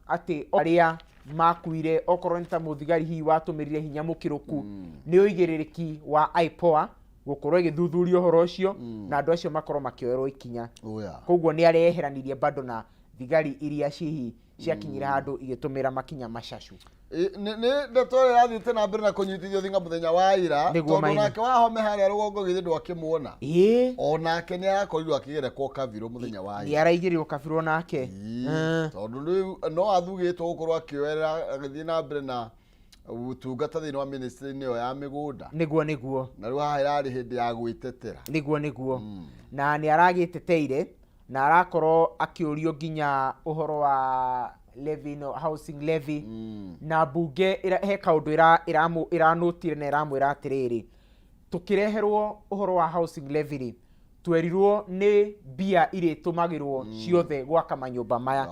Atĩ arĩa makuire, okorwo nĩ ta mũthigari hihi watũmĩrire hinya mũkĩrũku, nĩ ũigĩrĩrĩki wa IPOA gũkorwo ĩgĩthuthuria ũhoro ũcio na andũ acio makorwo makĩoerwo ikinya. Oh, yeah. Koguo nĩ areheranirie bado na thigari iria hihi ciakinyire handũ igĩtũmĩra makinya macacu. Nĩ ndeto ĩrĩa ĩrathiĩte na mbere na kũnyitithio thinga mũthenya wa ira, Nĩguo tondũ Maina. nake Wahome harĩa rũgongo githĩ ndwakĩmuona? Ĩĩ. Onake nĩ arakorirwo akĩgerekwo kabirũ mũthenya wa Nĩ ira. araigĩrĩrwo kabirũ nake. Tondũ rĩu no athugĩtwo gũkorwo akĩoerera agĩthiĩ na mbere na ũtungata thĩinĩ wa ministry-inĩ ĩyo ya mĩgũnda. Nĩguo. Na rĩu haha ĩrarĩ hĩndĩ ya gwĩtetera. Nĩguo. Na nĩ aragĩteteire na arakorwo akĩũrio nginya ũhoro wa levy ĩno, housing levy, na mbunge he kaũndũ ĩranũtire na ĩramwĩra atĩrĩrĩ, tũkĩreherwo ũhoro wa housing levy rĩ, twerirwo nĩ mbia irĩtũmagĩrwo ciothe gwaka manyũmba maya,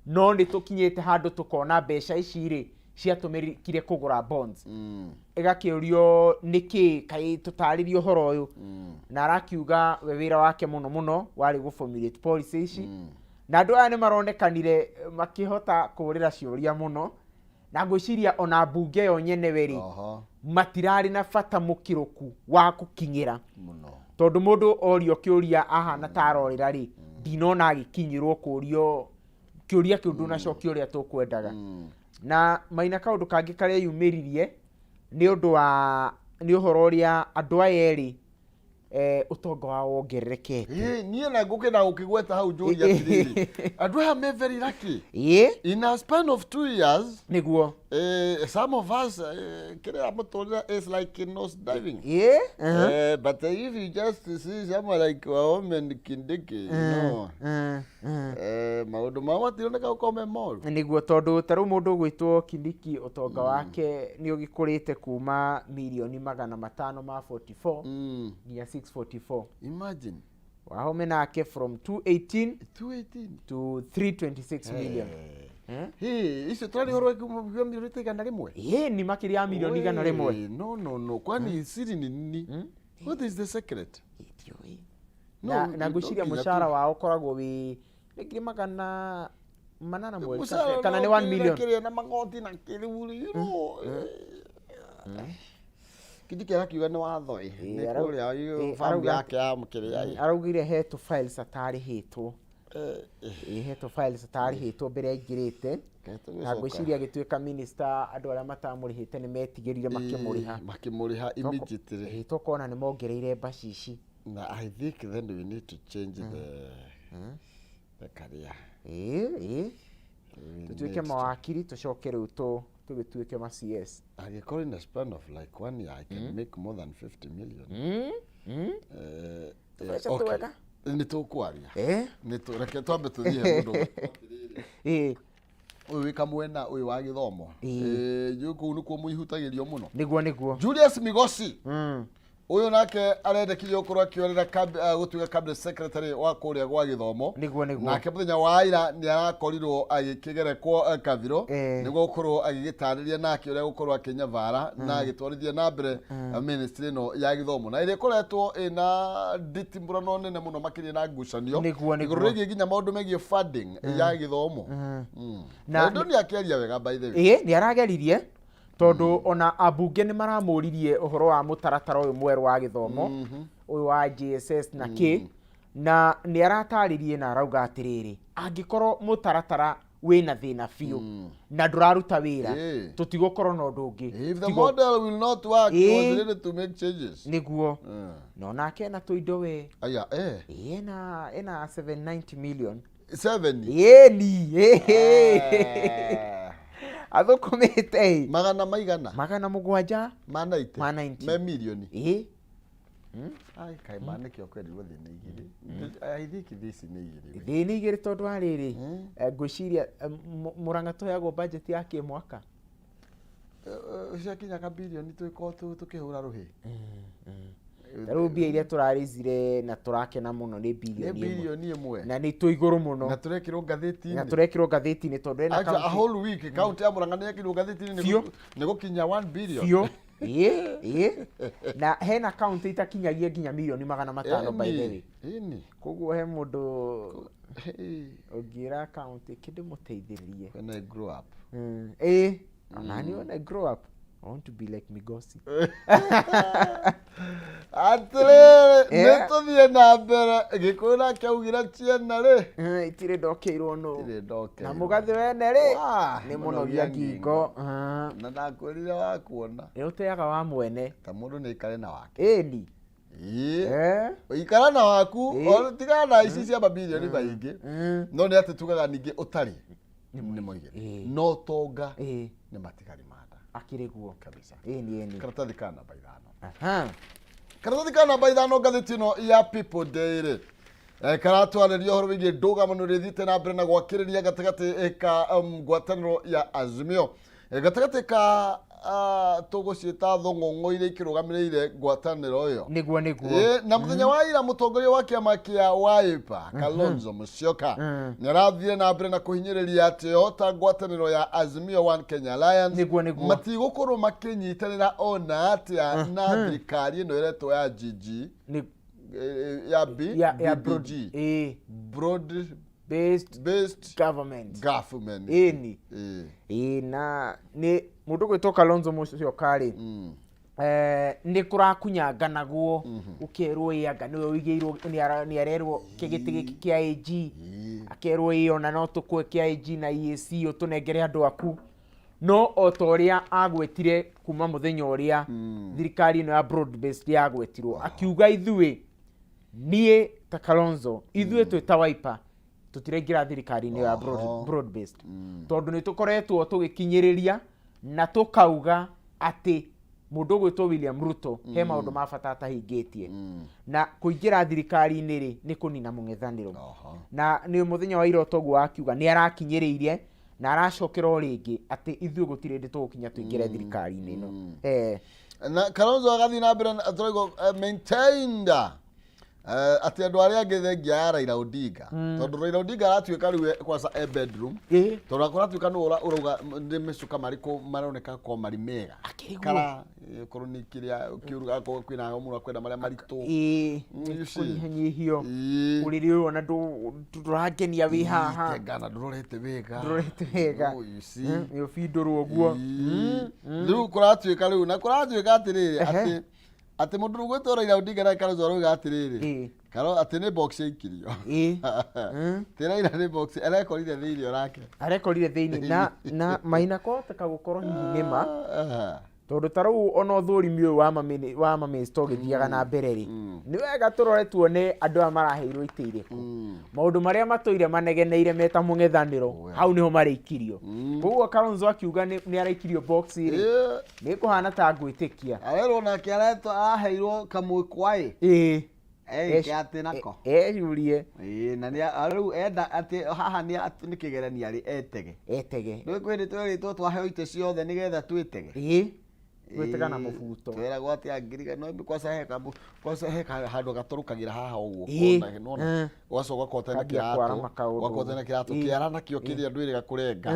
no nĩ tũkinyĩte handũ tũkona mbeca ici rĩ ciatũmĩkire kũgũra bonds. Ĩgakĩũrio nĩkĩ, kaĩ tũtarĩrie ũhoro ũyũ, na arakiuga we wĩra wake mũno mũno warĩ gũ formulate policy ici, na andũ aya nĩ maronekanire makĩhota kũrĩra ciũria mũno, na ngwĩciria ona mbunge yo nyenewe rĩ, matirarĩ na bata mũkĩrũku wa gũkinyĩra mũno, tondũ mũndũ orio kĩũria ahana ta arorĩra rĩ, ndinona agĩkinyĩrwo kũrio kĩũria kĩu, ndũnacokia ũrĩa tũkwendaga. Na Maina, kaũndũ kangĩ karĩa yumĩririe nĩ ũndũ wa nĩ ũhoro ũrĩa andũ aya erĩ ũtonga wao wongererekete. Ĩ, niĩ na ngũkĩenda gũkĩgweta hau njũria atĩrĩrĩ, andũ aya me very lucky in a span of 2 years. Some of us, kĩrĩa mũtũrĩre is like nose diving. But if you just see someone like Wahome and Kindiki, maũndũ mao matironeka gũkorwo me moru. Nĩguo, tondũ ta rĩu mũndũ ũgwĩtwo Kindiki, ũtonga wake nĩ ũgĩkũrĩte kuma mirioni 544 nginya 644. Imagine. Wahome nake from 218 218 to 326 million. Eh? Hey, icio tũrarĩ ũhoro wa milioni ta 100. Ĩĩ, nĩ makĩria ya milioni 100. Wee, no, kwani siri ni nini? What is the secret? Ndiũĩ. No, Na ngwĩciria no nginya mũcara wao ũkoragwo wĩ nĩ 800,000 mweri Mũcara kana no nĩ 1 kĩrĩa million. Kĩrĩa na magoti na kĩrĩu. Kindiki arakiuga nĩ watho ĩ. Nĩ kũrĩa family yake ya kĩrĩa ĩ. Araugire he tũ files atarĩhĩtwo. Ĩĩ, he tũ files atarĩhĩtwo mbere aingĩrĩte, na ngwĩciria agĩtuĩka minister andũ arĩa matamũrĩhĩte nĩ metigĩrire makĩmũrĩha. Makĩmũrĩha immediately. Ĩĩ, tũkona nĩ mongereire mbacici. Na I think then we need to change the career. Ĩĩ. We Tũtuĩke need to- mawakiri, tũcoke rĩu tũgĩtuĩke ma CS. Angĩkorwo in a span of like one year I can make more than 50 million. Tũbeca Okay. twega. Nĩ tũkwaria. Reke twambe tũthiĩ he mũndũ ũyũ wĩ kamwena ũyũ wa gĩthomo. Kũu nĩkuo mũihutagĩrio mũno. Nĩguo. Julius Migosi ũyũ nake arendekithio gũkorwo akĩorera gũtuĩka cabinet secretary wa kũrĩa gwa gĩthomo. Nĩguo. Nake mũthenya wa ira nĩ arakorirwo agĩkĩgerekwo kathiro nĩguo gũkorwo agĩgĩtarĩria nake ũrĩa gũkorwo akĩnyabara na agĩtwarithia na mbere ministry ĩno ya gĩthomo, na ĩrĩa ĩkoretwo ĩna nditimũrano nene mũno makĩria na ngucanio Nĩguo. igũrũ rĩgiĩ nginya maũndũ megiĩ funding ya gĩthomo. Na- Na nĩ akĩaria wega, by the way. Ĩĩ, nĩ arageririe, tondũ ona ambunge nĩ maramũririe ũhoro wa mũtaratara ũyũ mwerũ wa gĩthomo ũyũ wa JSS na kĩ, na nĩ aratarĩrie na arauga atĩrĩrĩ, angĩkorwo mũtaratara wĩna thĩna biũ na ndũraruta wĩra, tũtigũkorwo na ũndũ ũngĩ. If the model will not work, he was ready to make changes. Nĩguo. No nake ena tũindo we. Aya, eh. Ĩĩ, ena 790 million. Seven. Ĩni athũkũmĩte ĩ. Magana maigana? 700. Ma 90. Ma 90. Me milioni. Ĩĩ. Ai, kaĩ manĩkĩo kwerirwo thĩ nĩ igĩrĩ. I think this nĩ igĩrĩ. Thĩ nĩ igĩrĩ, tondũ wa rĩrĩ, ngwĩciria Mũrang'a tũheagwo budget ya kĩmwaka. Ciakinya ka bilioni twĩkorwo tũkĩhũra rũhĩ. Ta rĩu mbia iria tũrarĩcire na tũrakena mũno nĩ nĩ bilioni 1. Bilioni 1. Na nĩ tũ igũrũ mũno. Na tũrekĩrwo na ngathĩti-inĩ. Tũrekĩrwo ngathĩti-inĩ tondũ ena Actually, a kaunti whole week kaunti ya Murang'a nĩ yekĩrwo ngathĩti-inĩ Biũ. nĩ gũkinya 1 billion. Biũ. Ĩĩ, na hena kaunti itakinyagia nginya mirioni 500, by the way. Ĩni. Koguo he mũndũ Hey, ũngĩra kaunti kĩndĩmũteithĩrĩrie. When I grow up. Ĩĩ, onani when I grow up I want to be like Migosi. Atĩrĩrĩ, Yeah. nĩ tũthiĩ na mbere. Gĩkũyũ nake augire ciana rĩ Itirĩ ndokeirwo nũ. Itirĩ ndokeirwo. Na mũgathĩ wene rĩ Wah, nĩ mũnogia ngingo. Ah, Na ndakwĩrire wakuona nĩ ũteaga wa mwene. Ta mũndũ nĩ aikare na wake. Ĩni. Ĩĩ. Eh? Ikara na waku. Ĩĩ. Ona tigana na ici cia mabirioni maingĩ. No nĩ atĩ tugaga ningĩ ũtarĩ nĩ moigĩre. No tonga nĩ matigari ma nda. Akĩrĩ guo. Kabisa. Ĩni, ĩni. Karatathi ka namba 5. Karatathi ka namba 5, ngathĩti ĩno ya People Daily karatwarĩria ũhoro wĩgiĩ ndũgamano ĩrĩa ĩthiĩte na mbere na gwakĩrĩria gatagatĩ ka ngwatanĩro ya Azimio, gatagatĩ ka tũgũciĩta thũng'ũng'ũ iria ikĩrũgamĩrĩire ngwatanĩro ĩyo. Nĩguo. Na mũthenya wa ira mũtongoria wa kĩama kĩa Wiper, Kalonzo Musyoka, nĩ arathire na mbere na kũhinyĩrĩria atĩ o ta ngwatanĩro ya Azimio One Kenya Alliance Nĩguo. matigũkorwo makĩnyitanĩra ona atĩa na thirikari ĩno ĩretwo ya GG Nĩ ya B ya BBG, broad based based government. Government. Ĩni. Ĩĩ. Ĩĩ, na nĩ mũndũ gwĩtwo Kalonzo Musyoka rĩ, nĩ kũrakunyanganagwo ũkerwo ĩ anga nĩwe ũigĩirwo, nĩ arerwo kĩgĩtĩ gĩkĩ kĩa AG, akerwo ĩ ona no tũkwe kĩa AG na EAC ũtũnengere andũ aku. No o ta ũrĩa agwetire kuma mũthenya ũrĩa thirikari ĩno ya broad based yagwetirwo, akiuga ithuĩ, niĩ ta Kalonzo, ithuĩ twĩ ta Wiper tũtiraingĩra thirikari-inĩ ya broad based, tondũ nĩ tũkoretwo tũgĩkinyĩrĩria na tũkauga atĩ mũndũ ũgwĩtwo William Ruto he maũndũ ma bata atahingĩtie, na kũingĩra thirikari-inĩ rĩ nĩ kũnina mũng'ethanĩro. Na nĩ mũthenya wa ira toguo akiuga nĩ arakinyĩrĩirie na aracokera o rĩngĩ atĩ ithuĩ gũtirĩ hĩndĩ tũgũkinya tũingĩre thirikari-inĩ ĩno. Na Kalonzo agathiĩ na mbere na tũraigua maintained atĩ andũ arĩa angĩ thengia ya Raila Odinga, tondũ Raila Odinga aratuĩka rĩu kwanza e bedroom, tondũ kũratuĩka nĩ ũrauga nĩ mĩcuka marĩkũ maroneka ko marĩ mega. Akĩrĩ guo. Kana korwo nĩ kĩrĩa kĩũru, akorwo kwĩna mũndũ akwenda marĩa maritũ. You see. Kũnyihanyihio ũrĩrĩ ũyũ ona ndũrangenia wĩ haha. Tengana ndũrorete wega. Ndũrorete wega. Oh, you see. Nĩ ũbindũrwo ũguo. Rĩu kũratuĩka rĩu na kũratuĩka atĩrĩrĩ, atĩ mũndũ ũgwĩtwo Raila Odinga na Kalonzo arauga atĩrĩrĩ, Karo atĩ nĩ box yaikirio. Ti Raila nĩ box arekorire thĩinĩ onake. Arekorire thĩinĩ na maina kũhoteka gũkorwo hihi nĩ ma, tondũ ta rĩu ona ũthũrimi ũyũ wa mamĩnĩsta ũgĩthiaga na mbere rĩ, nĩ wega tũrore tuone andũ aya maraheirwo itĩ irĩkũ, maũndũ marĩa matũire manegeneire meta mũng'ethanĩro, hau nĩho marĩikirio. Koguo Kalonzo akiuga nĩ araikirio box rĩ, nĩ kũhana ta ngwĩtĩkia. Arerwo nake aretwo araheirwo kamwĩkwaĩ. Eke atĩ nako. Eyurie. Ĩĩ, na nĩ rĩu enda atĩ haha nĩ nĩ kĩgeranio arĩ etege. Etege. Nĩ kwĩ twĩrĩtwo twaheo itĩ ciothe nĩgetha twĩtege. Ĩĩ, gwĩtega na mũbuto. Twĩragwo atĩ angiriga no kwanza he kwanza he handũ gatũrũkagĩra haha ũguo. Kona, nĩwona? Ũgacoka ũgakota na Kambia kĩratũ kwarama kaũndũ. Ũgakota na kĩratũ kĩara nakĩo kĩrĩa ndwĩrĩga kũrenga.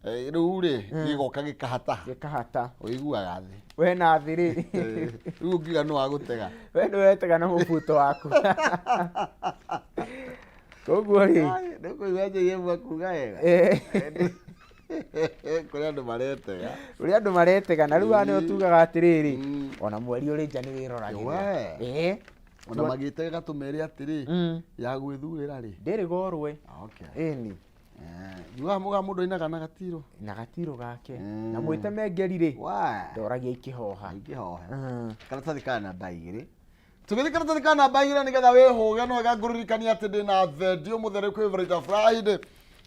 Rĩu rĩ gĩgoka gĩkahata. Gĩkahata. Ũiguaga thĩ. We na thĩ rĩ. Rĩu ũngiuga nĩ wagũtega. We nĩ wetega na mũbuto waku, koguo rĩ. Nĩ kũigua njĩrie kuga wega. Kũrĩ andũ maretega. Ũrĩa andũ maretega, na rĩu haha nĩho tugaga atĩrĩrĩ, ona mweri ũrĩ nja nĩ wĩroragĩra. Ona magĩtega tũmere atĩrĩ, ya gwĩthurĩra rĩ ndĩrĩ gorwe. Ĩni. Jugaga mũgaa mũndũ ainaga na gatirũ. Na gatirũ gake. Na mwĩtemengeri rĩ, Wa. ndoragia ikĩhoha. Ikĩhoha. Karatathi ka namba 2. Tũgĩthiĩ karatathi ka namba 2 nĩgetha wĩhũge, no wega ngũririkania atĩ ndĩna thendi ũmũthĩ rĩ kwĩvarita Friday,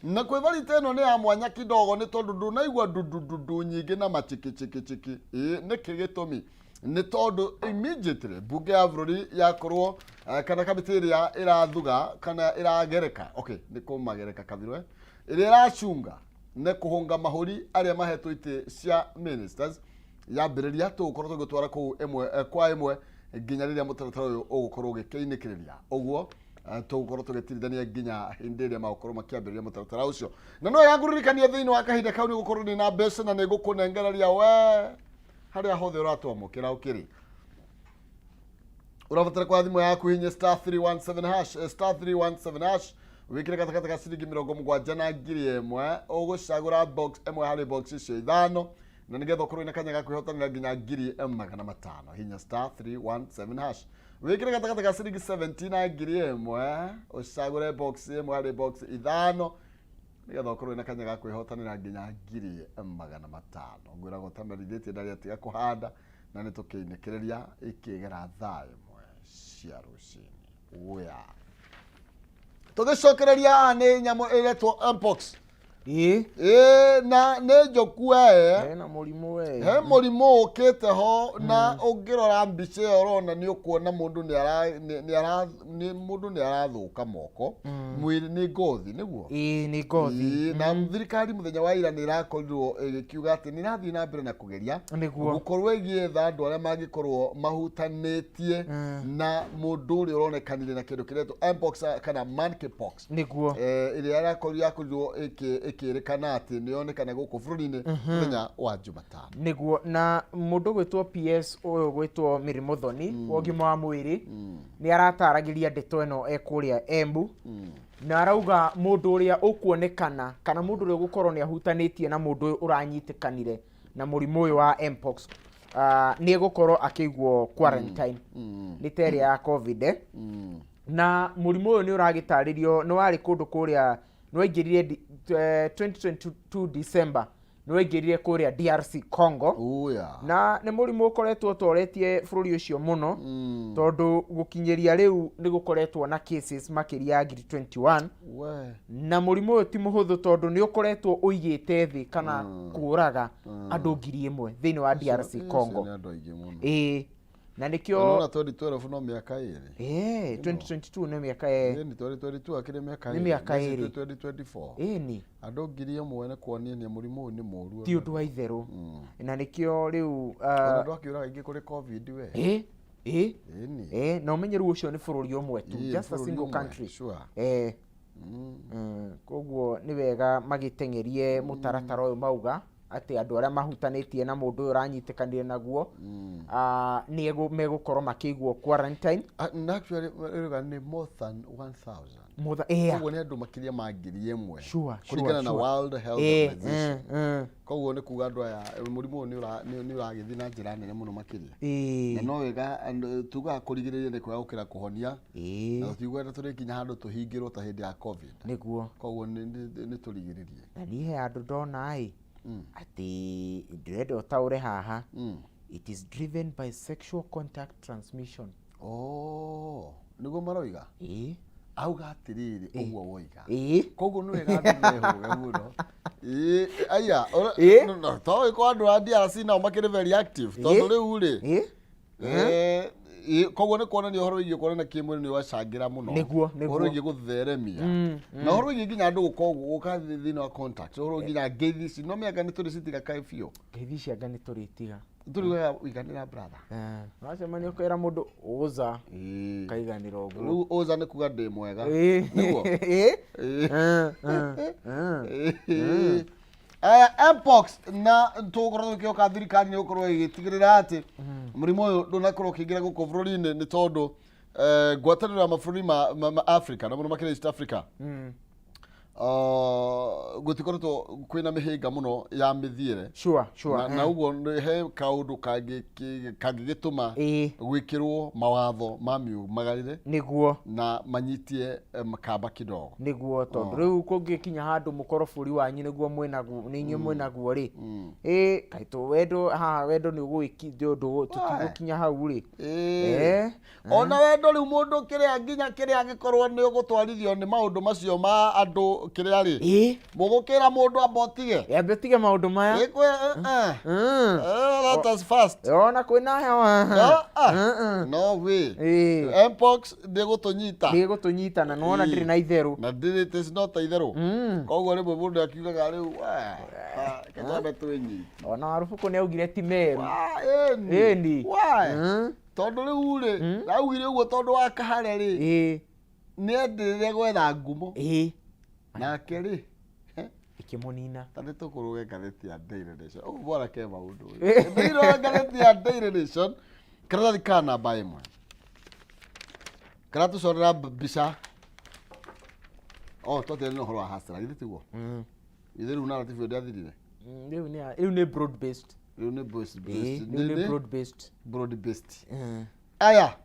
na kwĩvarita ĩno nĩ ya mwanya kidogo nĩ tondũ ndũnaigua ndundu nyingĩ na machikichikichiki. Ĩĩ, nĩkĩ gĩtũmi? Nĩ tondũ immediately mbunge ya bũrũri yakorwo kana kamĩtĩ ĩrĩa ĩrathuga kana ĩragereka, okay, nĩ kũmagereka kathirwe, ĩrĩa ĩracunga nĩ kũhũnga mahũri arĩa mahetwo itĩ cia ministers yambĩrĩria, tũgũkorwo tũgĩtwara kũu ĩmwe kwa ĩmwe nginya rĩrĩa mũtaratara ũyũ ũgũkorwo ũgĩkĩinĩkĩrĩria ũguo. Tũgũkorwo tũgĩtirithania nginya hĩndĩ ĩrĩa magũkorwo makĩambĩrĩria mũtaratara ũcio. Na no wega ngũririkanie thĩinĩ wa kahinda kau nĩ gũkorwo ndĩ na mbeca na nĩ ngũkũnengereria we. Harĩa hothe ũratwamũkĩra ũkĩrĩ ũrabatara kwa thimũ yaku, hinya *317 hash, *317 hash, wĩkĩre gatagatĩ ka ciringi 70 na 1000. Ũgũcagũra box ĩmwe harĩ box icio ithano, na nĩgetha ũkorwo na kanya ga kwĩhotanĩra nginya 500,000. Hinya *317 hash, wĩkĩre gatagatĩ ka ciringi 70 na 1000, ũcagũre box ĩmwe harĩ box ithano, nĩgetha ũkorwo na kanya ga kwĩhotanĩra nginya 500,000. Ngwĩraga ũtamerithĩtie ndarĩ atiga kũhanda, na nĩ tũkĩinĩkĩrĩria ikĩgera thaa 1 cia rũcinĩ. Wea tũgĩcokereria haha nĩ nyamũ ĩretwo mpox. Ĩĩ, na nĩ njoku we. Hena mũrimũ we. He mũrimũ ũkĩte ho, na ũngĩrora mbica ĩyo ũrona nĩ ũkuona mũndũ nĩ ara nĩ nĩ ara nĩ mũndũ nĩ arathũka moko, mwĩrĩ, nĩ ngothi nĩguo. Ĩĩ, nĩ ngothi. Ĩĩ, na thirikari mũthenya wa ira nĩ ĩrakorirwo ĩgĩkiuga atĩ nĩ ĩrathiĩ na mbere na kũgeria gũkorwo ĩgĩetha andũ arĩa mangĩkorwo mahutanĩtie na mũndũ ũrĩa ũronekanire na kĩndũ kĩretwo mpox kana monkeypox, ĩrĩa yakorirwo ĩkĩrĩkana atĩ nĩ yonekana gũkũ bũrũri-inĩ mũthenya wa Jumatano. Nĩguo, na mũndũ gwĩtwo PS ũyũ gwĩtwo Mary Muthoni wa ũgima wa mwĩrĩ nĩ arataragĩria ndeto ĩno e kũrĩa Embu, na arauga mũndũ ũrĩa ũkuonekana kana mũndũ ũrĩa ũgũkorwo nĩ ahutanĩtie na mũndũ ũyũ ũranyitĩkanire na mũrimũ ũyũ wa mpox nĩ egũkorwo akĩigwo quarantine, nĩ ta ĩrĩa ya COVID, eh? Na mũrimũ ũyũ nĩ ũragĩtarĩrio nĩ warĩ kũndũ kũrĩa nĩ waingĩrire 2022 December, nĩ waingĩrire kũrĩa DRC Congo. Na nĩ mũrimũ ũkoretwo ũtoretie bũrũri ũcio mũno, tondũ gũkinyĩria rĩu nĩ gũkoretwo na cases makĩria ya ngiri 21. Na mũrimũ ũyũ ti mũhũthũ, tondũ nĩ ũkoretwo ũigĩte thĩ kana kũraga andũ 1000 thĩinĩ wa DRC Congo. Nĩ andũ aingĩ mũno. Ĩĩ, na nĩkĩo Nona 2012 no mĩaka 2. Ĩĩ, 2022 nĩ mĩaka Ĩni, 2022 akĩrĩ mĩaka Nĩ mĩaka 2. 2. 2024. Ĩni. Andũ 1000 nĩ kuonania nĩ mũrimũ ũyũ nĩ mũũru. Ti ũndũ wa itherũ, na nĩkĩo rĩu Ona andũ akĩũraga aingĩ kũrĩ COVID we. Ĩĩ. Ĩni. Ĩĩ, na ũmenye rĩu ũcio nĩ bũrũri ũmwe tu, just a bũrũri single ũmwe, country. Koguo nĩ wega magĩteng'erie mũtaratara ũyũ, mauga atĩ andũ arĩa mahutanĩtie na mũndũ ũyũ ũranyitĩkanire naguo nĩ megũkorwo makĩigwo quarantine. Na actually ĩrauga nĩ more than 1000. Mother, yeah. Koguo nĩ andũ makĩria ma 1000 kũringana na World Health Organization. Koguo nĩ kuga andũ aya mũrimũ ũyũ nĩ ũragĩthiĩ na njĩra nene mũno makĩria. Na no wega tugaga kũrigĩrĩria nĩ kwega gũkĩra kũhonia, na tũtigwenda tũrĩkinya handũ tũhingĩrwo ta hĩndĩ ya COVID. Koguo nĩ tũrigĩrĩrie. Na niĩ he handũ ndona ĩ atĩ ndĩrenda ũtaũre haha. It is driven by sexual contact transmission. Oh, nĩguo maroiga. Auga atĩrĩrĩ, ũguo woiga. Koguo nĩ wega andũ mehũge mũno. Ĩĩ, aya to ĩko andũ a DRC nao makĩrĩ very active, tondũ rĩu rĩ koguo nĩ kuonania ũhoro wĩgiĩ kuonana kĩmwĩrĩ nĩ wacangĩra mũno ũhoro wĩgiĩ gũtheremia, na ũhoro wĩgiĩ nginya andũ gũkorwo gũka thĩinĩ wa contact, ũhoro wĩgiĩ nginya ngeithi ici no mĩaka nĩ tũrĩ citiga kaĩ biũ. Ngeithi cia nga nĩ tũrĩtiga. Tũrĩ iganĩra, brother. Wacemania ũkera mũndũ ũza, kaiganĩra ũguo. Rĩu ũza nĩ kuga ndĩ mwega. Nĩguo. Aya, mpox, na tũgũkorwo tũkĩoka thirikari nĩ gũkorwo ĩgĩtigĩrĩra atĩ mũrimũ ũyũ ndũnakorwo ũkĩingĩra gũkũ bũrũri-inĩ, nĩ tondũ ngwatanĩro ya mabũrũri ma Africa, na mũno makĩria East Africa, gũtikoretwo kwĩna mĩhĩnga mũno ya mĩthiĩre. Na ũguo he kaũndũ kangĩgĩtũma gwĩkĩrwo mawatho ma miumagarĩre na manyitie makamba kidogo. Nĩguo, tondũ rĩu kũngĩkinya handũ mũkorwo bũrũri wanyu nĩguo mwĩnaguo, nĩ inyuĩ mwĩnaguo rĩ, ĩ kaĩ wendo haha, wendo nĩ ũgũgĩki tũtigũkinya hau rĩ. Ona wendo rĩu mũndũ kĩrĩa nginya kĩrĩa angĩkorwo nĩ ũgũtwarithio nĩ maũndũ macio ma andũ kĩrĩa rĩ, mũgũkĩra mũndũ amba ũtige. Amba ũtige maũndũ maya. Ĩkwĩ let us fast. Ona kwĩna hewa. No way. Mpox ndĩgũtũnyita. Ndĩgũtũnyita, na nĩwona ndĩrĩ na itherũ. Na ndĩrĩ, it is not itherũ. Koguo rĩmwe mũndũ akiugaga rĩu ketwambe twĩnyite. Ona Warubuku nĩ augire ti meru. Ĩni. Ĩni. Why? Tondũ rĩu rĩ, augire ũguo tondũ wa kahare rĩ, nĩ endire gwetha ngumo. Nake rĩ. Ĩkĩmũnina. Ta nĩ tũkũrũge ngathĩti ya Daily Nation. Ũguo bora ke maũndũ. Thĩinĩ wa ngathĩti ya Daily Nation, karatathi ka namba 1. Karatũcorera mbica. Oh, twatire nĩ ũhoro wa hasara, githĩ tiguo? Githĩ rĩu narrative ĩyo ndĩathirire? Rĩu nĩ broad based. Rĩu nĩ based, based. Rĩu nĩ broad based. Broad based. Aya,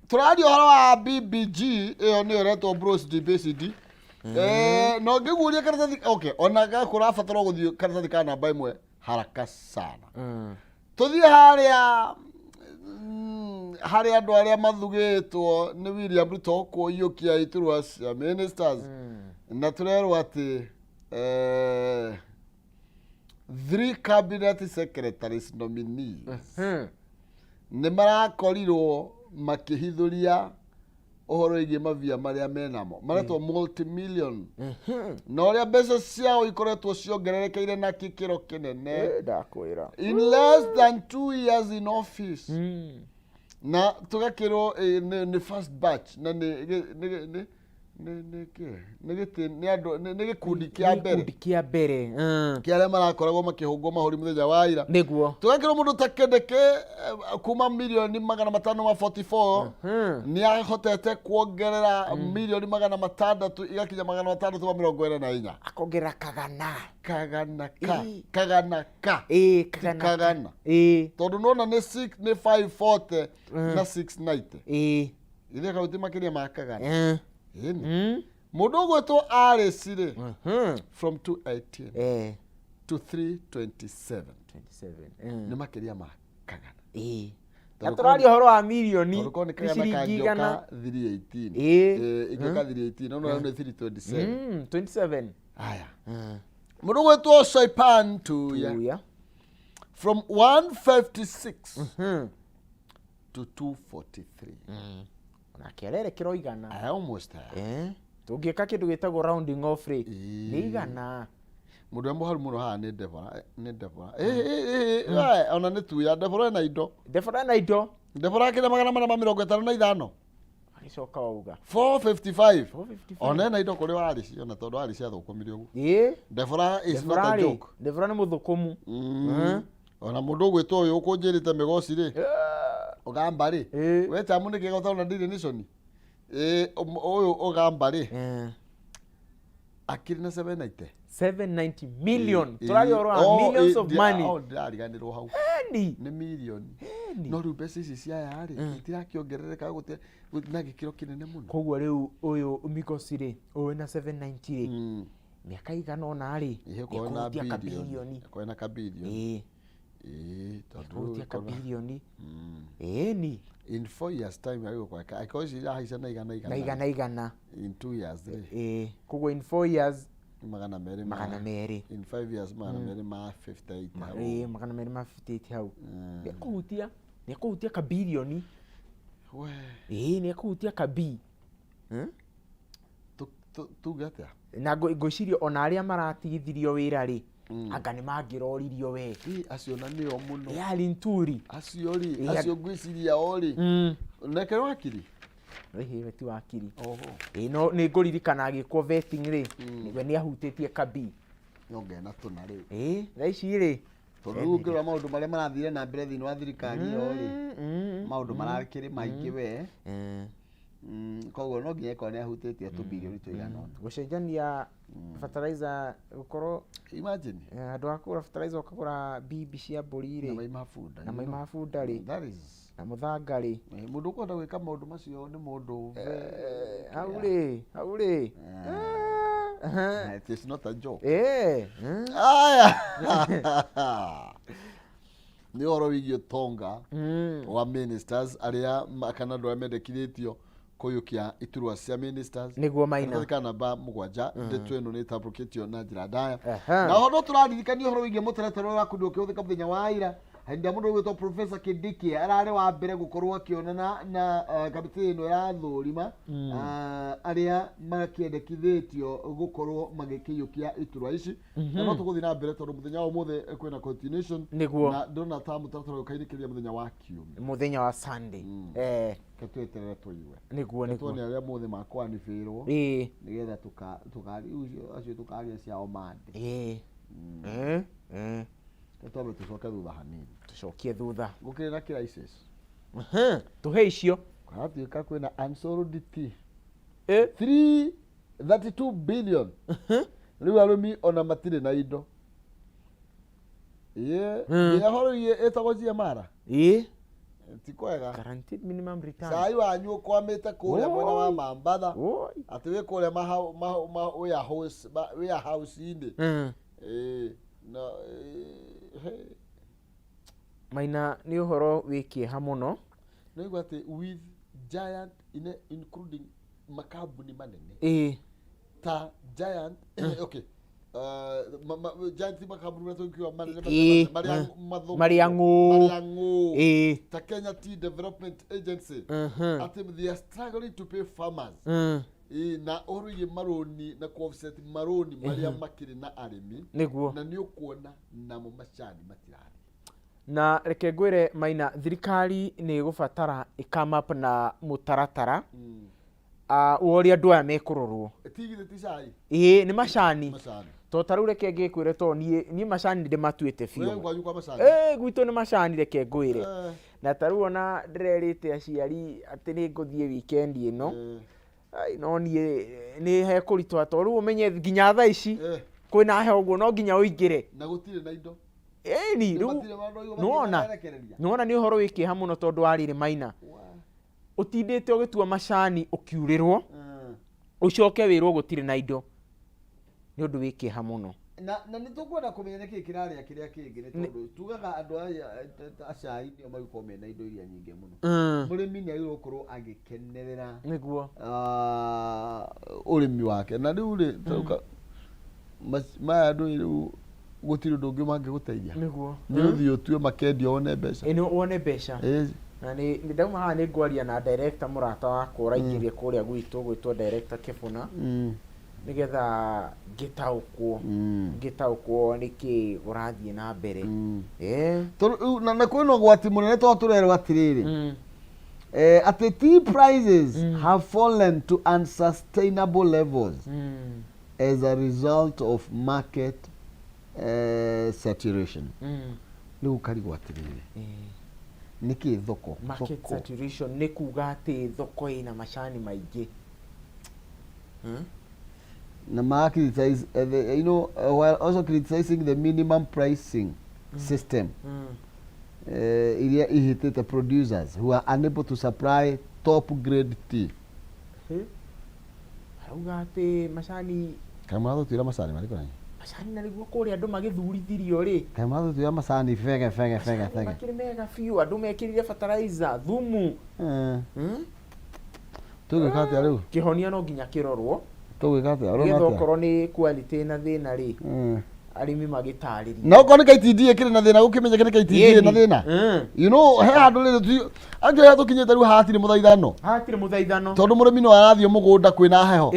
tũraria ũhoro wa BBG, ĩyo nĩyo ĩretwo broad based. Na ũngĩguũria karatathi, okay, ona kũrabatara gũthiĩ karatathi ka namba 1 haraka sana. Tũthiĩ harĩa harĩa andũ arĩa mathugĩtwo nĩ William Ruto kũiyũkia iturwa cia ministers. Na tũrerwo atĩ 3 cabinet secretaries nominees nĩ marakorirwo makĩhithũria ũhoro wĩgiĩ mavia marĩa menamo maretwo multimillion na ũrĩa mbeca ciao ikoretwo ciongererekeire na gĩkĩro kĩnene Ndakwĩra. In less than 2 years in office. Na tũgakĩrwo nĩ first batch na nĩ nĩ nĩ nĩ nĩ kĩ nĩ gĩtĩ nĩ andũ nĩ gĩkundi kĩa mbere. Gĩkundi kĩa mbere. Kĩa arĩa marakoragwo makĩhũngwo mahũri mũthenya wa ira. Nĩguo. Tũgakĩrwo mũndũ ta Kindiki kuma mirioni magana matano ma 44 nĩ ahotete kuongerera mirioni magana matandatũ igakinya magana matandatũ ma mĩrongo ĩna na inya. Akongerera kagana. Kagana ka. Kagana ka. Ĩĩ, kagana. Kagana. Ĩĩ. Tondũ nona nĩ 6 nĩ 540 na 690. Ĩĩ. Ithe kauti makĩria ma kagana. Ĩni. Mũndũ ũgwĩtwo Alice rĩ, from 218 to 327. 27. Nĩ makĩria ma kagana. Ĩĩ. Tondũ Na tũraria ũhoro wa mirioni, tondũ korwo nĩ nĩ kagana ciringi kangĩũka igana. 318. Ĩĩ. Ĩngĩũka 318, no no nĩ 327. 27. Aya. Mũndũ ũgwĩtwo Soipan Tuya. Tuya. From 156 to 243. Onake arerekera igana. I almost there. Tũngĩka kĩndũ gĩtagwo rounding off rĩ, Ĩĩ. nĩ igana. Mũndũ ũrĩa mũharu mũno haha nĩ Deborah, nĩ Deborah. Ona nĩ Tuya, Deborah ena indo. Deborah ena indo. Deborah akĩrĩa magana mana ma mĩrongo ĩtano na ithano. Agĩcoka wauga. 455. 455. Ona ena indo kũrĩ Warici, ona tondũ Warici athũkũmire ũguo. Ĩĩ. Deborah is not a Deborah rĩ, joke. Deborah nĩ mũthũkũmu. Ona mũndũ ũgwĩtwo ũyũ ũkũnjĩrĩte mĩgoci rĩ, ũgamba rĩ, we chamu nĩ kĩega ũtarona Daily Nation? Ũyũ ũgamba rĩ, akĩrĩ na 790. 790 million. Tũraria ũhoro wa millions of money. Ndĩrariganĩrwo hau. Eni. Nĩ mirioni. Eni. No rĩu mbeca ici cia aya rĩ, itirakĩongerereka na gĩkĩro kĩnene mũno. Koguo rĩu ũyũ Mikosi rĩ, ũyũ wĩna 790 rĩ, mĩaka igana ũna rĩ, Ĩĩ, na nĩekũhutia bilioni. kabirioni. Ĩkorwo na kabirioni. Ĩĩ. Ĩĩ, tondũ Nĩekũhutia rĩu ĩkorwo- kabirioni. Ĩni. In 4 years time agĩgũkora angĩkorwo ici irahaica na igana igana. Na igana igana. In 2 years rĩ. Ĩĩ. Koguo in 4 years magana merĩ ma magana merĩ. In 5 years magana merĩ ma 58 hau. Ĩĩ, magana merĩ ma 58 hau. Nĩekũhutia, nĩekũhutia kabirioni. We. Ĩĩ, nĩekũhutia kabi. Tuge atĩa? Na ngwĩciria ona arĩa maratigithirio wĩra rĩ, anga nĩ mangĩroririo we. Ĩ, acio na nĩo mũno. Ĩ, Linturi. Acio rĩ, Ĩ, acio ngwĩciria o rĩ. Neke wakiri? Ĩhĩ, we ti wakiri. Oho. Ĩ, no nĩ ngũririkana agĩkwo vetting rĩ, we nĩ ahutĩtie kabi. Nyongena tũna rĩu. Ĩ, thaa ici rĩ. Tondũ rĩu ũngĩrora maũndũ marĩa marathire na mbere thĩinĩ wa thirikari ĩyo rĩ, maũndũ marakĩrĩ maingĩ we. Koguo no nginya ĩkorwo nĩ ahutĩtie tũbirioni tũigana ũna. Gũcenjania fertilizer gũkorwo Imagine. Handũ ha kũgũra fertilizer ũkagũra mbimbi cia mbũri rĩ. Na maima bunda. Na maima bunda rĩ. That is. Na mũthanga rĩ. Mũndũ ũkwenda gwĩka maũndũ macio nĩ mũndũ Hau rĩ, hau rĩ. It is not a joke. Aya. Nĩ ũhoro wĩgiĩ ũtonga wa ministers arĩa kana andũ arĩa mendekithĩtio kũiyũkia iturwa cia ministers. Nĩguo maina. Karatathi ka namba 7, ndeto ĩno nĩ ĩtambũrũkĩtio na njĩra ndaya. Aha. Na ho no tũraririkania ũhoro wĩgiĩ mũtaratara ũrĩa wakorirwo ũkĩhũthĩka mũthenya wa ira. Hĩndĩ ĩrĩa mũndũ ũgwĩtwo Professor Kindiki ararĩ wa mbere gũkorwo akĩonana na kamĩtĩ ĩno ĩrathũrima arĩa makĩendekithĩtio gũkorwo magĩkĩiyũkia iturwa ici. Na no tũgũthiĩ na mbere tondũ mũthenya wa ũmũthĩ kwĩna continuation. Nĩguo. Na ndĩrona ta mũtaratara ũyũ ũkainĩkĩria mũthenya wa kiumia. Mũthenya wa Sunday. Reke tweterere tũigue. Nĩguo, nĩguo. Tuone arĩa mothe makwanibĩrwo. Nĩgetha rĩu acio tũkaria ciao mande. Reke twambe tũcoke thutha hanini. Tũcokie thutha. Gũkĩrĩ na crisis. Tũhe icio. Kũratuĩka kwĩna unsold tea. 332 billion. Rĩu arĩmi ona matirĩ na indo. Nginya horo ĩtagwo GMR. Ti kwega. Guaranteed minimum return. Cai wanyu ũkwamĩte kũrĩa mwena wa Mambatha. Oi. Atĩ wĩ kũrĩa warehouse-inĩ. Na, he. Maina nĩ ũhoro wĩ kĩeha mũno. Nĩ ũigua atĩ with giant including makambuni manene. Ta giant, okay. Giant makambuni marĩa tũngiuga manene, marĩa mathũku. Marĩa ng'ũ. Marĩa ng'ũ. Ta Kenya Tea Development Agency. Atĩ they are struggling to pay farmers. Na ũhoro wĩgiĩ marũni na ku offset marũni marĩa makĩrĩ na arĩmi. Nĩguo. Na nĩ ũkuona namo macani matirarĩ. Na reke ngwĩre Maina, thirikari nĩ ĩgũbatara ĩ come up na mũtaratara wa ũrĩa andũ aya mekũrorwo. Ti githĩ ti cai? Ĩĩ, nĩ macani. Macani. To ta rĩu reke ngĩkwĩre to niĩ macani ndĩmatuĩte biũ. We kwanyu kwa macani? Gwitũ nĩ macani reke ngwĩre. Na ta rĩu ona ndĩrerĩte aciari atĩ nĩ ngũthiĩ weekend ĩno. Ai, no niĩ nĩ hekũritũha to rĩu ũmenye nginya thaa ici kwĩna heho ũguo no nginya ũingĩre. Na gũtirĩ na indo. Ĩni, Nĩ rĩu matirĩ maũndũ aigua marekereria. nĩwona nĩ ũhoro wĩ kĩeha mũno tondũ wa rĩrĩ Maina. Ũtindĩte ũgĩtua macani ũkiurĩrwo, ũcoke wĩrwo gũtirĩ na indo. Nĩ ũndũ wĩ kĩeha mũno. Na nĩ tũkwenda kũmenya nĩkĩ kĩrarĩa kĩrĩa kĩngĩ, nĩ tondũ tugaga andũ aya a cai nĩo magĩkorwo mena indo iria nyingĩ mũno. Mũrĩmi nĩ agĩrĩirwo gũkorwo agĩkenerera ũrĩmi wake. Na rĩu rĩ, maya andũ rĩu gũtirĩ ũndũ ũngĩ mangĩgũteithia. Nĩ ũthiĩ ũtue makendia wone mbeca. Ĩ, nĩ wone mbeca. Na nĩ ndauma haha nĩ ngwaria na director mũrata wakwa ũraingĩria kũrĩa gwitũ, gwĩtwo director Kĩbũna. Nĩgetha ngĩtaũkwo nĩkĩ ũrathiĩ na mbere. Tondũ rĩu, na kwĩna ũgwati mũnene tondũ tũrerwo atĩrĩrĩ. Atĩ tea prices have fallen to unsustainable levels as a result of market saturation. Rĩu ũkarigwo atĩrĩrĩ. Nĩkĩ thoko? Market Thoko. saturation nĩ kuga atĩ thoko ĩna macani maingĩ. Na ma criticize, the, you know, while also criticizing the minimum pricing system. Iria ihitite producers who are unable to supply top grade tea. Arauga atĩ macani Kaĩ mũratũtuĩra macani marĩkũ nanyi? Macani na nĩguo kũrĩa andũ magĩthurithirio rĩ. Kaĩ mũratũtuĩra macani bege, bege, bege, Macani bege. makĩrĩ mega biũ, andũ mekĩrire fertilizer, thumu. Tũgwĩka atĩa rĩu? Kĩhonia no nginya kĩrorwo. Tũgwĩka atĩa? Ũrona Nĩgetha atĩa? okorwo nĩ quality na thĩna rĩ, arĩmi magĩtarĩrie. Na okorwo nĩ KTDA ĩkĩrĩ na thĩna, gũkĩmenyeke nĩ KTDA na thĩna. You know, he handũ rĩrĩ angĩ harĩa tũkinyĩte rĩu hatirĩ mũthaithano. Hatirĩ mũthaithano. Tondũ mũrĩmi no arathiĩ mũgũnda kwĩna heho.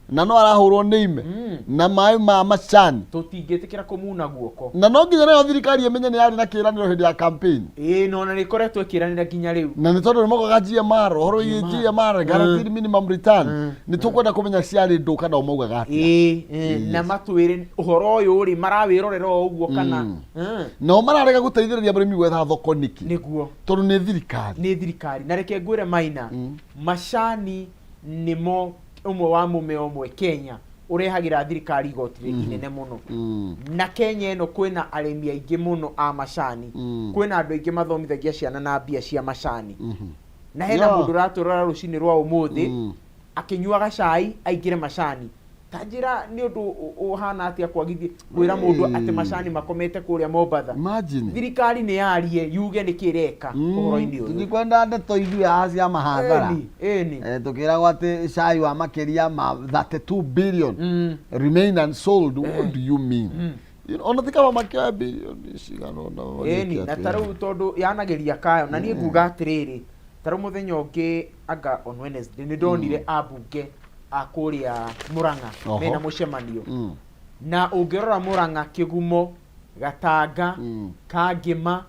Na no arahũrwo nĩ ime. Na maĩ ma macani. Tũtingĩtĩkĩra kũmuna guoko. Na no nginya nayo thirikari ĩmenye nĩ yarĩ na kĩĩranĩro hĩndĩ ya campaign. Ĩĩ, no na nĩ ĩkoretwo ĩkĩranĩra nginya rĩu. Na nĩ tondũ nĩ maugaga GMR, ũhoro wĩgiĩ GMR. GMR, guaranteed minimum return. Nĩ tũkwenda kũmenya ciarĩ ndũ kana o maugaga atĩa. Na matwĩre ũhoro ũyũ rĩ, marawĩrorera o ũguo kana. Nao mararega gũteithĩrĩria mũrĩmi gwetha thoko nĩkĩ? Nĩguo. Tondũ nĩ thirikari. Nĩ thirikari. Na reke ngwĩre Maina, macani nĩmo ũmwe wa mũmera ũmwe Kenya ũrehagĩra thirikari igoti inene mũno. Na Kenya ĩno kwĩna arĩmi aingĩ mũno a macani. Kwĩna andũ aingĩ mathomithagia ciana na mbia cia macani. Na hena mũndũ ũratũrora rũcinĩ rwa ũmũthĩ, akĩnyuaga cai aingĩre macani. Ta njĩra nĩ ũndũ ũhana atĩa kwagithia kwĩra mũndũ atĩ macani makomete kũrĩa Mombatha. Imagine. Thirikari nĩ yarie yuge nĩ kĩ ĩreka ũhoro-inĩ ũyũ. Tũtikwenda ndeto ithuĩ haha cia mahathara. Ĩni, ĩni. Tũkĩragwo atĩ cai wa makĩria ma 32 billion remain unsold. What do you mean? Ona ti kaba makĩoya birioni cigana ũna Ĩni, magĩke na ta atĩa. rĩu tondũ yanageria kayo na niĩ nguga atĩrĩrĩ, ta rĩu mũthenya ũngĩ anga on Wednesday nĩ ndonire ambunge a kũrĩa Murang'a mena mũcemanio. Na ũngĩrora Murang'a, Kĩgumo, Gatanga, Kangĩma,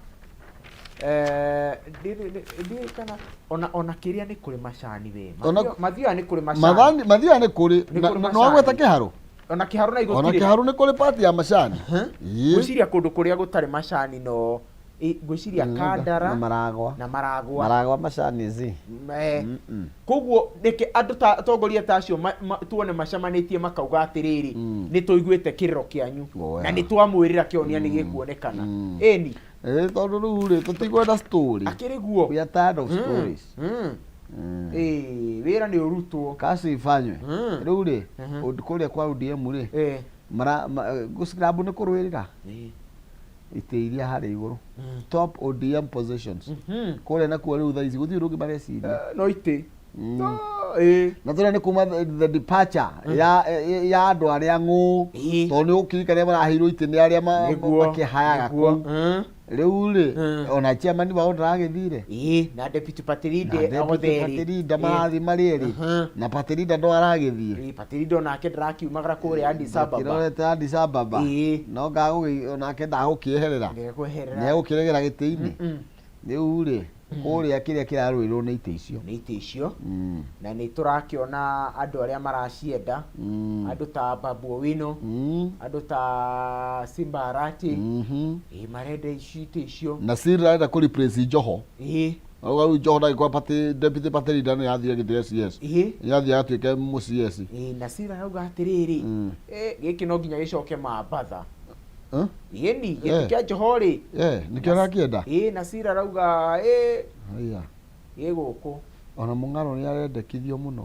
eh, ndiũĩ kana ona ona kĩrĩa nĩ kũrĩ macani we. Mathiũa nĩ kũrĩ macani. Mathiũa nĩ kũrĩ. Nĩ kũrĩ Na nĩwagweta macani. Kĩharũ? Ona Kĩharũ na Ona gũtirĩ. Kĩharũ nĩ kũrĩ pati ya macani. Ĩĩ. Ngwĩciria kũndũ kũrĩa gũtarĩ macani no ngwĩciria Kandara Na Maragwa. Na Maragwa. Maragwa macani zi. Koguo reke andũ ta atongoria ta acio tuone macemanĩtie makauga atĩrĩrĩ, nĩ tũiguĩte kĩrĩro kĩanyu na nĩ twamwĩrĩra kĩhonia nĩ gĩkuonekana. Ĩni. Ĩ tondũ rĩu rĩ tũtikwenda story. Akĩrĩ guo. We are tired of stories. Ĩ, wĩra nĩ ũrutwo. Kazi ifanywe. Rĩu rĩ, kũrĩa kwa ODM rĩ, mara gũcirabu nĩ kũrũĩrĩra itĩ iria harĩa igũrũ. Top ODM positions. Kũrĩa nakuo rĩu thaa ici gũtirĩ ũndũ ũngĩ mareciria. No itĩ. Ĩ. Na tũrĩa nĩ kuma the departure ya andũ arĩa ng'ũ. Tondũ nĩ ũkirikania maraheirwo itĩ nĩ arĩa makĩhayaga kũu. Rĩu rĩ, ona chairman wao ndaragĩthire. Ĩ, na deputy party Na leader deputy othe erĩ. party leader marathiĩ marĩ erĩ. Na party leader ndo aragĩthiĩ. Ĩ, party leader onake ndarakiumagara kũrĩa Addis Ababa. Ndakĩrorete Addis Ababa. No onake ndagũkĩeherera. Ndegweherera. Nĩegũkĩregera gĩtĩ-inĩ. Rĩu rĩ, kũrĩa kĩrĩa kĩrarũĩrwo nĩ itĩ icio. Nĩ itĩ icio. Na nĩ tũrakĩona andũ arĩa maracienda. Andũ ta Babu Owino, andũ ta Simba Arati. Ĩ, marenda ici itĩ icio. Na Sir arenda kũ replace Joho. Auga rĩu Joho ndangĩkorwo party deputy party leader nĩ athire gĩtĩ gĩa CS. Nĩ athiĩ agatuĩke mũ CS. Ĩ, na Sir arauga atĩrĩrĩ, gĩkĩ no nginya gĩcoke Mambatha. Ĩni, gĩtĩ kĩa Joho rĩ. Nĩkĩo arakĩenda? Ĩ, na Sir arauga, Haiya. gĩ gũkũ. Ona Mũng'aro nĩ arendekithio mũno.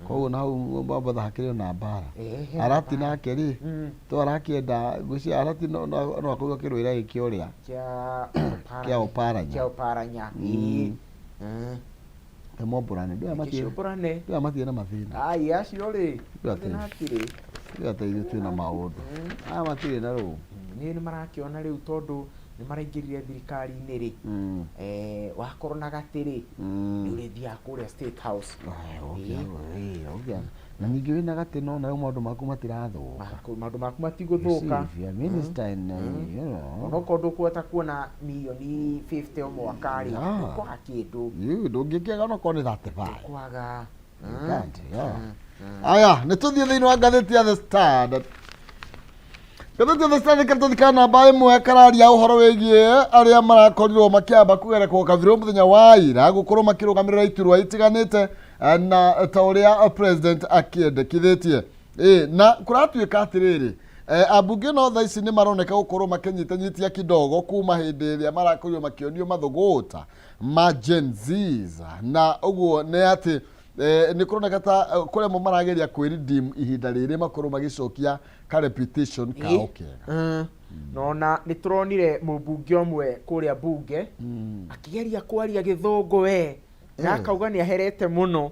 Koguo na hau Mambatha hakĩrĩ ona mbara. He Arati mbara. nake rĩ, to arakĩenda ngwĩciria Arati no akorwo akĩrũĩra gĩkĩ ũrĩa. Kĩa Kĩa Oparanya. Kĩa Oparanya. Ĩĩ. Mombũrane. Ndũĩ Kĩcio mbũrane. Ndũĩ matirĩ na mathĩna. Ai, acio rĩ. Ndũĩ atĩ- Mathĩna hatirĩ. Ndũĩ atĩ ithuĩ twĩna maũndũ. Aya matirĩ na rũũ. Nĩ nĩ marakĩona rĩu tondũ nĩ maraingĩrire thirikari-inĩ rĩ. Wakorwo na gatĩ rĩ, nĩ ũrĩthiaga kũrĩa State House. Ai, ũkĩa, ĩ, ũkĩa. Na ningĩ wĩna gatĩ no nayo maũndũ maku matirathũka. Maũndũ maku matigũthũka. You see, if you are minister in, you know. Onokorwo ndũkũhota kuona mirioni 50 o mwaka rĩ, ndũkwaga kĩndũ. Ĩ, ndũngĩkĩaga onokorwo nĩ 35. Ndũkwaga. You can't, yeah. Aya, nĩ tũthiĩ thĩinĩ wa ngathĩti ya The Standard. Ngathĩti ya The Standard karatathi ka namba ĩmwe kararia ũhoro wĩgiĩ arĩa marakorirwo makĩamba kũgerekwo kabirũ mũthenya wa ira gũkorwo makĩrũgamĩrĩra iturwa itiganĩte na ta ũrĩa president akĩendekithĩtie. Ĩ, na kũratuĩka atĩrĩrĩ, ambunge no thaa ici nĩ maroneka gũkorwo makĩnyitanyitia kidogo kuma hĩndĩ ĩrĩa marakorirwo makĩonio mathũgũta ma Gen Zs, na ũguo nĩ atĩ nĩ kũroneka ta kũrĩa mo marageria kwĩ redeem ihinda rĩrĩ makorwo magĩcokia ka reputation kao kega. Nona nĩ tũronire mũmbunge ũmwe kũrĩa bunge akĩgeria kwaria gĩthũngũ we na akauga nĩ aherete mũno.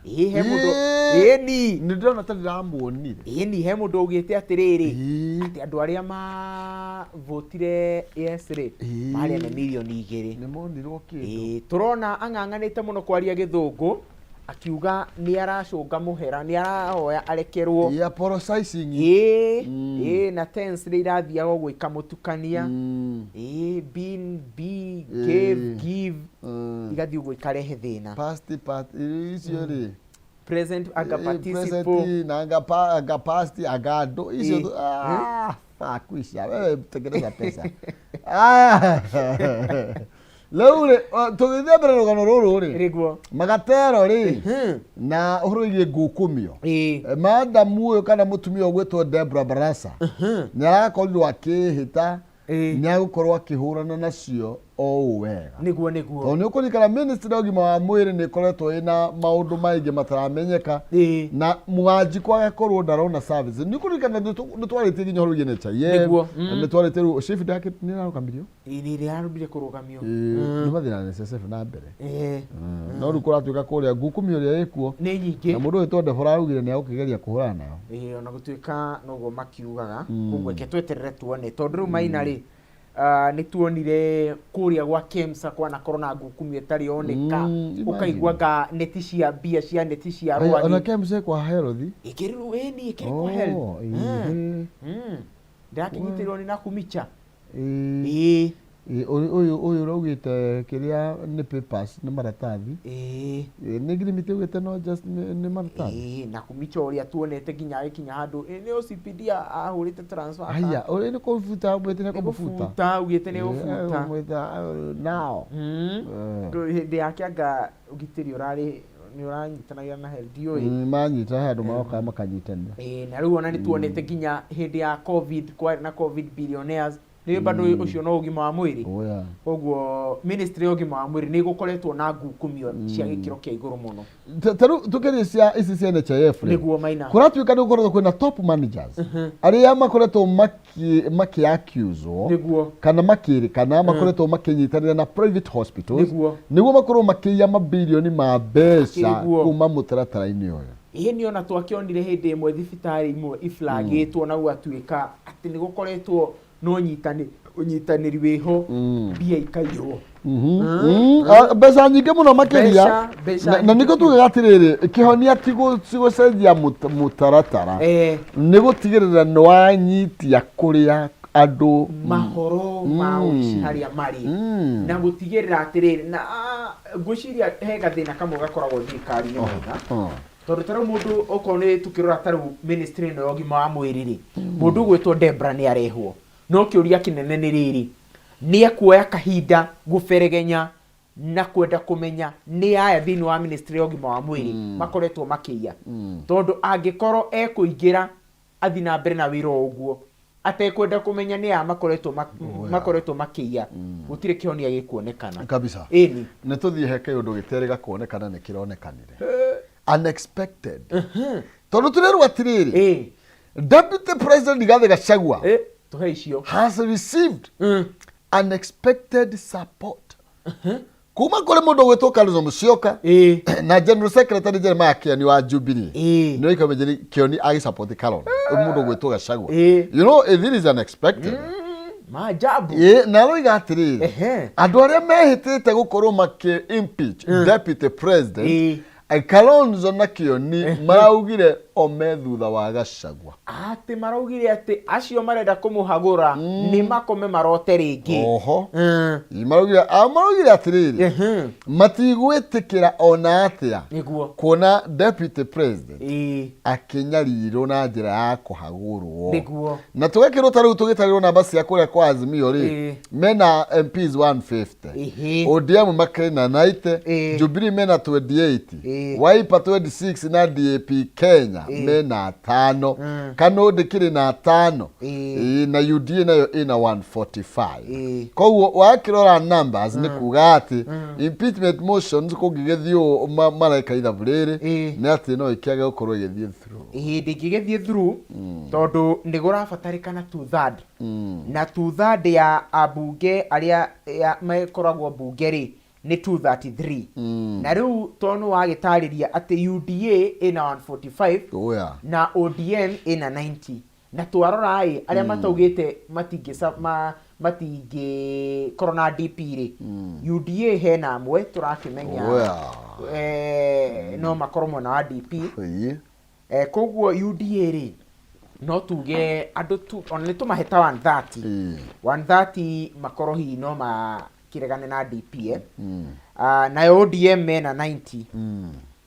Ĩ, he mũndũ ĩni. Nĩ ndĩrona ta ndĩramuonire. Ĩni, he mũndũ augĩte atĩrĩrĩ, atĩ andũ arĩa mavotire yes rĩ, marĩa nĩ mirioni igĩrĩ. Nĩ monirwo kĩndũ. Tũrona ang'ang'anĩte mũno kwaria gĩthũngũ akiuga nĩ aracũnga mũhera, nĩ arahoya arekerwo. Ĩ, apologizing. Ĩ, na tense nĩ irathiaga ũguo ikamũtukania. Ĩ, been, be, gave, give. Igathiĩ ũguo ikarehe thĩna. Past, past, icio rĩ. Present, anga participle. Present, na anga anga past, anga ando. Icio fuck, kuisha. Wewe tengeneza pesa. Aya. Rĩu rĩ, tũgĩthiĩ mbere rũgano rũrũ rĩ. Nĩguo. Magatero rĩ, na ũhoro wĩgiĩ ngukumio. Madamu ũyũ kana mũtumia ũgwĩtwo Deborah Barasa nĩ arakorirwo akĩhĩta nĩ agũkorwo akĩhũrana nacio o ũũ wega. Nĩguo nĩguo. Tondũ nĩ ũkũririkana ministry ya ũgima wa mwĩrĩ nĩ ĩkoretwo ĩna maũndũ maingĩ mataramenyeka. Na Mwanjikũ agakorwo ndarona service. Nĩ ũkũririkana nĩ twarĩtie nginya ũhoro wĩgiĩ NHIF. Nĩguo. Nĩ twarĩtie rĩu SHIF nĩ ĩrarũgamirio. Ĩĩ, nĩ ĩrarũmire kũrũgamio. Ĩĩ, nĩ mathĩna na NSSF na mbere. No rĩu kũratuĩka kũrĩa ngukumi ũrĩa ĩkuo. Nĩ nyingĩ. Na mũndũ ũyũ Deborah araugire nĩ egũkĩgeria kũhũrana nayo. Ĩĩ, ona gũtuĩka noguo makiugaga. Koguo reke tweterere tuone. Tondũ rĩu Maina rĩ, nĩ tuonire kũrĩa gwa KEMSA kwanakorwo na ngukumio ĩtarĩ yoneka. Ũkaigua anga neti cia mbia cia neti cia Aya, ona rwagĩ. KEMSA ĩ kwa health. Ĩkĩrĩrwo, ĩni, ĩkĩrĩ kwa health. Oh, ĩĩ. Ndĩrakĩnyitĩrĩrwo nĩ Nakhumicha. Ĩĩ. Ĩĩ. Ĩĩ, ũyũ ũyũ ũyũ ũraugĩte kĩrĩa nĩ papers nĩ maratathi. Ĩĩ. Ĩĩ, nĩ ngirimiti augĩte no just nĩ maratathi. Ĩĩ, Nakhumicha ũrĩa tuonete nginya agĩkinya handũ, ĩ, nĩ OCPD ahũrĩte transfer. Haya, ũrĩa nĩ kũbuta augĩte nĩ Nĩ kũmũbuta. gũbuta, augĩte nĩ Ĩĩ, gũbuta. agũmwĩta, now. Hĩndĩ yake anga ũgitĩri ũrarĩ nĩ ũranyitanagĩra na health, ndiũĩ. Manyita he andũ marokaga makanyitanĩra. Ĩĩ, na rĩu ona nĩ tuonete nginya hĩndĩ ya COVID kwarĩ na COVID billionaires. Nĩ bado ũcio no ũgima wa mwĩrĩ. Oh, yeah. Koguo ministry ya ũgima wa mwĩrĩ nĩ ĩgũkoretwo na ngukumio cia gĩkĩro kĩa igũrũ mũno. Ta rĩu tũkĩria cia ici cia NHIF rĩ, Nĩguo Maina. kũratuĩka nĩ gũkoretwo kwĩna top managers arĩa makoretwo makĩ-accuswo Nĩguo. kana makĩrĩkana makoretwo makĩnyitanĩra na private hospitals Nĩguo. nĩguo makorwo makĩiya mabirioni ma mbeca Nĩguo. kuma mũtaratara-inĩ ũyũ. Ĩĩ, nĩ ona twakĩonire hĩndĩ ĩmwe thibitarĩ imwe iflagĩtwo na gũgatuĩka atĩ nĩ gũkoretwo na ũnyitanĩri wĩho, mbia ikaiywo. Mbeca nyingĩ mũno makĩria. Mbeca Na nyingĩ. nĩkĩo tugaga atĩrĩrĩ, kĩhonia ti gũcenjia mũtaratara, nĩ gũtigĩrĩra nĩ wanyitia kũrĩa andũ Mahoro ma ũici harĩa marĩ na gũtigĩrĩra atĩrĩrĩ, na ngwĩciria he gathĩna kamwe gakoragwo thirikari-inĩ wega. Tondũ ta rĩu mũndũ okorwo nĩ tũkĩrora ta rĩu ministry ĩno ya ũgima wa mwĩrĩ rĩ, mũndũ ũgwĩtwo Debra nĩ arehwo, no kĩũria kĩnene nĩ rĩrĩ, nĩ ekuoya kahinda gũberegenya na kwenda kũmenya nĩ aya thĩinĩ wa ministry ya ũgima wa mwĩrĩ makoretwo makĩiya, tondũ angĩkorwo ekũingĩra athi na mbere na wĩra o ũguo atekwenda kũmenya nĩ aya makoretwo makĩiya, gũtirĩ kĩhonia gĩkuonekana. Kabisa. Ĩni. Nĩ tũthiĩ he kĩũndũ gĩterĩga kuonekana nĩ kĩronekanire unexpected, tondũ tũrerwo atĩrĩrĩ, Deputy President Rigathi Gachagua Tũhe icio. has received unexpected support kuma kũrĩ mũndũ ũgwĩtwo Kalonzo Musyoka na General Secretary Jeremiah Kioni wa Jubilee. Nĩ oika Kioni agĩsupport Kalonzo, mũndũ ũgwĩtwo Gachagua. You know, it is unexpected. Maajabu. Ĩĩ, na aroiga atĩrĩrĩ, andũ arĩa mehĩtĩte gũkorwo makĩ impeach deputy president, Kalonzo na Kioni maraugire o me thutha wa Gachagua. Atĩ maraugire atĩ acio marenda kũmũhagũra nĩ makome marote rĩngĩ. Oho. Maraugire atĩrĩrĩ, matigwĩtĩkĩra ona atĩa kuona deputy president akĩnyarirwo na njĩra ya kũhagũrwo. Na tũgakĩrwo ta rĩu tũgĩtarĩrwo namba cia kũrĩa kwa Azimio rĩ, mena MPs 150, ODM makĩrĩ na 90, Jubilee mena 28, Wiper 26 na DAP Kenya mena atano, KANU ndĩkĩrĩ na atano. Ĩĩ, na UDA nayo ĩna 145. Koguo wakĩrora numbers nĩ kuga atĩ impeachment motions kũngĩgĩthiĩ ũũ mareka ithabu rĩrĩ, nĩ atĩ no ĩkĩage gũkorwo ĩgĩthiĩ through. Ĩĩ, ndĩngĩgĩthiĩ through tondũ nĩ kũrabatarĩkana two third, na two third ya ambunge arĩa makoragwo mbunge rĩ nĩ 233, na rĩu tondũ wagĩtarĩria atĩ UDA ĩna 145 Oya. na ODM ĩna 90, na twarora ĩ arĩa mataugĩte matingĩkorwo na DP rĩ, UDA hena amwe tũrakĩmenya Oya. no makorwo mwena wa DP. Ĩĩ. Koguo UDA rĩ, no tuge andũ tu ona nĩ tũmahe ta 130, 130 makorwo hihi no makĩregane na DP. Nayo ODM mena 90,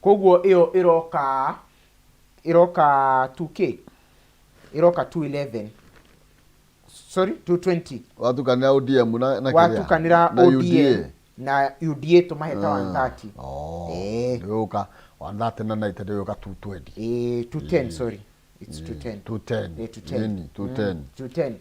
koguo ĩyo ĩroka 2K, ĩroka 211, sorry, 220. Watukanĩra ODM na kĩrĩa? Watukanĩra Na ODM UDA. Na UDA tũmahe ta 130. Oh. Ndĩũka 130 na 90 ndĩũka 220. 210, sorry. It's 210. 210. Eh, 210. Nini, 210. 210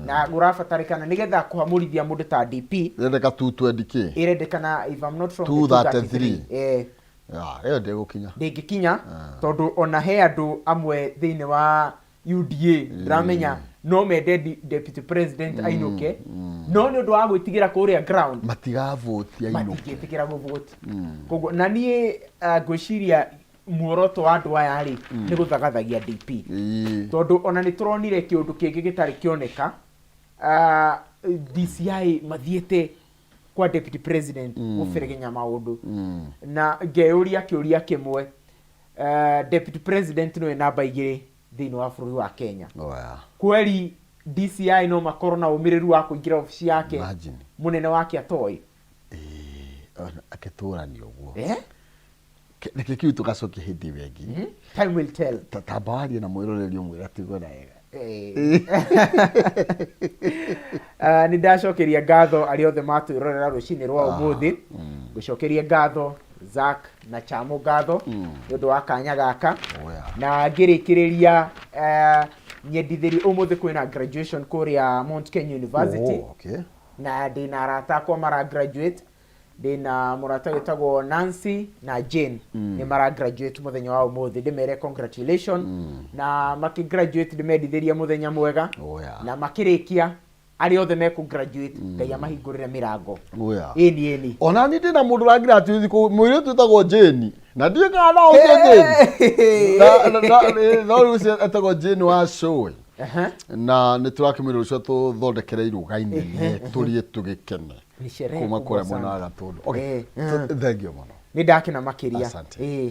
na gũrabatarĩkana nĩgetha kũhamũrithia mũndũ ta DP. Ĩrendeka 220 k. Ĩrendekana, if I'm not wrong, 233. 233. Ah, ĩyo ndĩgũkinya. Ndĩngĩkinya tondũ ona he andũ amwe thĩinĩ wa UDA ndĩramenya no mende deputy president ainũke, no nĩ ũndũ wa gwĩtigĩra kũrĩa ground matigavotia ainũke. Matingĩtĩkĩra gũvoti. Koguo na niĩ ngwĩciria muoroto wa andũ aya rĩ nĩ gũthagathagia DP, tondũ ona nĩ tũronire kĩũndũ kĩngĩ gĩtarĩ kĩoneka, DCI mathiĩte kwa deputy president gũberegenya maũndũ, na ngeyũria kĩũria kĩmwe, deputy president nĩwe namba 2 thĩinĩ wa bũrũri wa Kenya. Oya. Kweri DCI no makorwo na ũmĩrĩru wa kũingĩra obici yake Imagine. mũnene wake atoĩ? Akĩtũrania ũguo. Eh? Reke kĩu tũgacokia hĩndĩ ĩyo ĩngĩ. Time will tell. Tamba warie na mwĩroreri ũmwĩre atigwo na wega. Nĩ ndacokeria ngatho arĩa othe matwĩrorera rũcinĩ rwa ũmũthĩ. Ngũcokeria ngatho Zack na Chamo, ngatho nĩ ũndũ wa kanya gaka. Oya. Na ngĩrĩkĩrĩria, nyendithĩrie ũmũthĩ kwĩna graduation kũrĩa Mount Kenya University. Oh, okay. Na ndĩna arata akwa mara graduate, ndĩna mũrata wĩtagwo Nancy na Jane, nĩ mara graduate mũthenya wa ũmũthĩ. Ndĩmere congratulation, na makĩ graduate ndĩmendithĩrie mũthenya mwega. Oya. Na makĩrĩkia, arĩa othe mekũ graduate, Ngai amahingũrĩre mĩrango. Oya. Ĩni, ĩni. Ona ni ndĩna mũndũ ũragraduate kũu, mũirĩtu wĩtagwo Jane, na ndiũĩ kana no ũcio Jane. No rĩu ũcio etagwo Jane wa Shoe. Na nĩ tũrakĩmwĩra ũcio tũthondekere iruga inene tũrĩe tũgĩkene Ni sherehe kuma kubwa kũrĩa mwena sana. wa Gatũndũ. Okay. Eh. Thank you mũno. Nĩ ndakena makĩria. Asante. Eh.